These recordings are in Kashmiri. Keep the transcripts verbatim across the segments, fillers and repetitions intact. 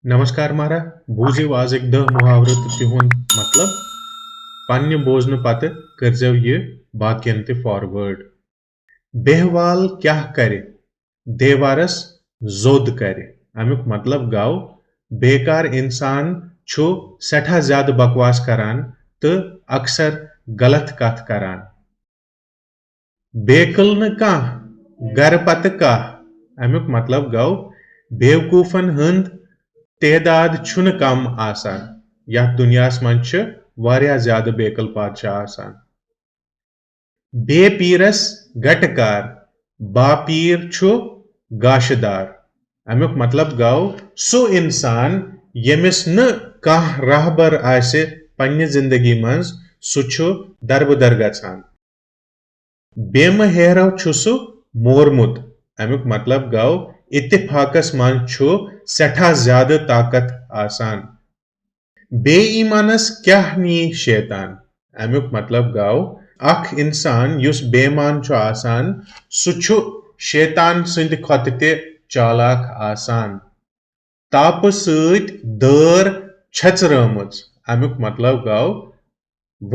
نمسکار مارا، بوٗزِو آزٕکۍ دَہ محاورٕ تہٕ تِہُنٛد مطلب۔ پننہِ بوزنہٕ پتہٕ کٔرزیو یہِ باقین تہِ فاروٲرڈ۔ بیہوال کیٛاہ کرِ؟ دیوارس زوٚد کرِ۔ امیُک مطلب گوٚو، بیکار انسان چھُ سٮ۪ٹھاہ زیادٕ بکواس کران تہٕ اکثر غلط کتھ کران۔ بیکل نہٕ کانٛہہ، گرٕ پتہٕ کاہ۔ امیُک مطلب گوٚو، بیوقوفن ہُنٛد تعداد چھُنہٕ کم آسان۔ یتھ دُنیاہس منٛز چھِ واریاہ زیادٕ بیکل پادشاہ آسان۔ بے پیٖرس گٹہٕ کار، باپیٖر چھُ گاشہٕ دار۔ امیُک مطلب گوٚو، سُہ انسان ییٚمِس نہٕ کانٛہہ راہبر آسہِ پننہِ زندگی منٛز، سُہ چھُ دربٕدر گژھان۔ بیمہٕ ہیرو چھُ سُہ مورمُت۔ امیُک مطلب گوٚو، اتفاقس منٛز چھُ سٮ۪ٹھاہ زیادٕ طاقت آسان۔ بے ایمانس کیٛاہ نی شیطان؟ امیُک مطلب گوٚو، اکھ انسان یُس بے ایمان چھُ آسان، سُہ چھُ شیطان سٕنٛدِ کھۄتہٕ تہِ چالاک آسان۔ تاپہٕ سۭتۍ دٲر چھٔژرٲمٕژ۔ امیُک مطلب گوٚو،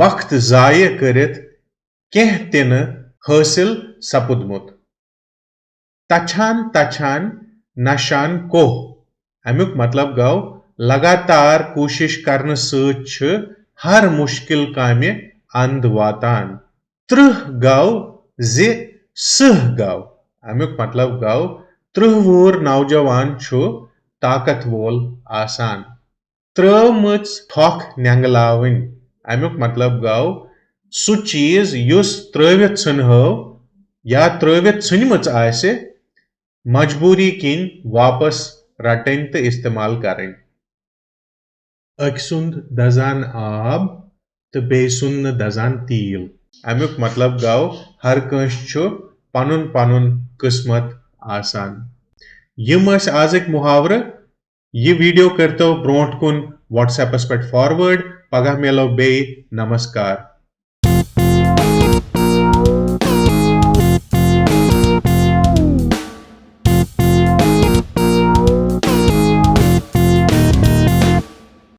وقت ضایع کٔرِتھ کینٛہہ تہِ نہٕ حٲصِل سپُدمُت۔ تچھان تچھان نشان کوہ۔ امیُک مطلب گوٚو، لگاتار کوٗشش کرنہٕ سۭتۍ چھِ ہر مُشکل کامہِ اند واتان۔ ترٕٛہ گوٚو زِ سٕہہ گوٚو۔ امیُک مطلب گوٚو، ترٕٛہ وُہُر نوجوان چھُ طاقت وول آسان۔ ترٲومٕژ تھۄکھ نینگلاوٕنۍ۔ امیُک مطلب گوٚو، سُہ چیز یُس ترٲوِتھ ژھٕنہو یا ترٲوِتھ ژھٕنمٕژ آسہِ، مجبوری کِنۍ واپس رٹٕنۍ تہٕ استعمال کرٕنۍ۔ أکۍ سُنٛد دزان آب تہٕ بیٚیہِ سُنٛد نہٕ دزان تیٖل۔ امیُک مطلب گوٚو، ہر کٲنٛسہِ چھُ پنُن پنُن قٕسمت آسان۔ یِم ٲسۍ آزٕکۍ محاورٕ۔ یہِ ویڈیو کٔرتو برونٛٹھ کُن WhatsApp-س پٮ۪ٹھ forward۔ پگاہ میلو بیٚیہِ۔ نمسکار۔